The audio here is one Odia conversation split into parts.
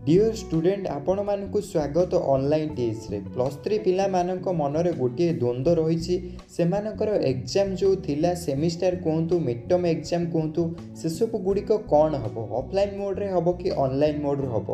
ଡିଅର୍ ଷ୍ଟୁଡେଣ୍ଟ, ଆପଣମାନଙ୍କୁ ସ୍ୱାଗତ ଅନଲାଇନ୍ ଟେଷ୍ଟରେ। +3 ପିଲାମାନଙ୍କ ମନରେ ଗୋଟିଏ ଦ୍ୱନ୍ଦ୍ୱ ରହିଛି। ସେମାନଙ୍କର ଏକ୍ଜାମ୍ ଯେଉଁ ଥିଲା, ସେମିଷ୍ଟାର କୁହନ୍ତୁ, ମିଡ୍ ଟର୍ମ ଏକ୍ଜାମ୍ କୁହନ୍ତୁ, ସେସବୁ ଗୁଡ଼ିକ କ'ଣ ହେବ? ଅଫଲାଇନ୍ ମୋଡ଼୍ରେ ହେବ କି ଅନଲାଇନ୍ ମୋଡ଼୍ରେ ହେବ?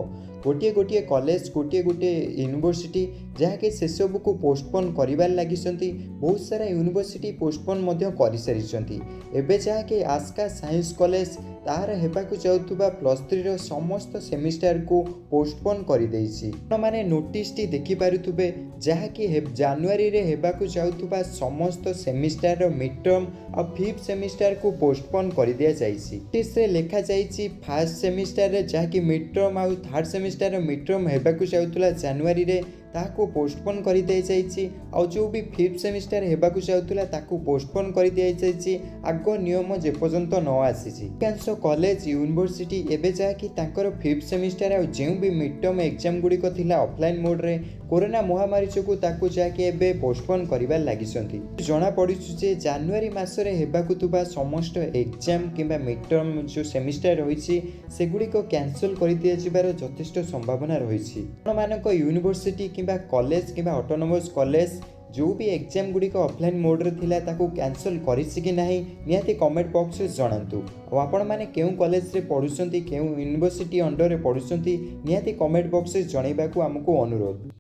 ଗୋଟିଏ ଗୋଟିଏ କଲେଜ, ଗୋଟିଏ ଗୋଟିଏ ୟୁନିଭର୍ସିଟି ଯାହାକି ସେସବୁକୁ ପୋଷ୍ଟପୋନ୍ କରିବାରେ ଲାଗିଛନ୍ତି। ବହୁତ ସାରା ୟୁନିଭର୍ସିଟି ପୋଷ୍ଟପୋନ୍ ମଧ୍ୟ କରିସାରିଛନ୍ତି। ଏବେ ଯାହାକି ଆସ୍କା ସାଇନ୍ସ କଲେଜ ତାହାର ହେବାକୁ ଯାଉଥିବା +3ର ସମସ୍ତ ସେମିଷ୍ଟାରକୁ ପୋଷ୍ଟପୋନ୍ କରିଦେଇଛି। ଆପଣମାନେ ନୋଟିସଟି ଦେଖିପାରୁଥିବେ, ଯାହାକି ଜାନୁଆରୀରେ ହେବାକୁ ଯାଉଥିବା ସମସ୍ତ ସେମିଷ୍ଟାରର ମିଡ୍ ଟର୍ମ ଆଉ ଫିଫ୍ଥ ସେମିଷ୍ଟାରକୁ ପୋଷ୍ଟପୋନ୍ କରିଦିଆଯାଇଛି। ନୋଟିସରେ ଲେଖାଯାଇଛି, ଫାର୍ଷ୍ଟ ସେମିଷ୍ଟାରରେ ଯାହାକି ମିଡ୍ ଟର୍ମ ଆଉ ଥାର୍ଡ଼ ସେମିଷ୍ଟାରର ମିଡ୍ ଟର୍ମ ହେବାକୁ ଯାଉଥିଲା ଜାନୁଆରୀରେ, ତାହାକୁ ପୋଷ୍ଟପୋନ୍ କରିଦିଆଯାଇଛି। ଆଉ ଯେଉଁ ବି ଫିଫ୍ଥ ସେମିଷ୍ଟାର ହେବାକୁ ଯାଉଥିଲା, ତାକୁ ପୋଷ୍ଟପୋନ୍ କରିଦିଆଯାଇଛି ଆଗ ନିୟମ ଯେପର୍ଯ୍ୟନ୍ତ ନ ଆସିଛି। ଅଧିକାଂଶ କଲେଜ, ୟୁନିଭର୍ସିଟି ଏବେ ଯାହାକି ତାଙ୍କର ଫିଫ୍ଥ ସେମିଷ୍ଟାର ଆଉ ଯେଉଁ ବି ମିଡ୍ ଟର୍ମ ଏକ୍ଜାମ୍ ଗୁଡ଼ିକ ଥିଲା ଅଫଲାଇନ୍ ମୋଡ଼୍ରେ, କରୋନା ମହାମାରୀ ଯୋଗୁଁ ତାକୁ ଯାହାକି ଏବେ ପୋଷ୍ଟପୋନ୍ କରିବାରେ ଲାଗିଛନ୍ତି। ଜଣାପଡ଼ୁଛି ଯେ ଜାନୁଆରୀ ମାସରେ ହେବାକୁ ଥିବା ସମସ୍ତ ଏକ୍ଜାମ୍ କିମ୍ବା ମିଡ୍ ଟର୍ମ ଯେଉଁ ସେମିଷ୍ଟାର ରହିଛି, ସେଗୁଡ଼ିକ କ୍ୟାନସଲ୍ କରିଦିଆଯିବାର ଯଥେଷ୍ଟ ସମ୍ଭାବନା ରହିଛି। ଆପଣମାନଙ୍କ ୟୁନିଭର୍ସିଟି କିମ୍ବା କଲେଜ କିମ୍ବା ଅଟୋନୋମସ୍ କଲେଜ ଯେଉଁ ବି ଏକ୍ଜାମ୍ ଗୁଡ଼ିକ ଅଫଲାଇନ୍ ମୋଡ଼୍ରେ ଥିଲା, ତାକୁ କ୍ୟାନସଲ୍ କରିଛି କି ନାହିଁ, ନିହାତି କମେଣ୍ଟ ବକ୍ସରେ ଜଣାନ୍ତୁ। ଆଉ ଆପଣମାନେ କେଉଁ କଲେଜରେ ପଢ଼ୁଛନ୍ତି, କେଉଁ ୟୁନିଭର୍ସିଟି ଅଣ୍ଡରରେ ପଢ଼ୁଛନ୍ତି, ନିହାତି କମେଣ୍ଟ ବକ୍ସରେ ଜଣାଇବାକୁ ଆମକୁ ଅନୁରୋଧ।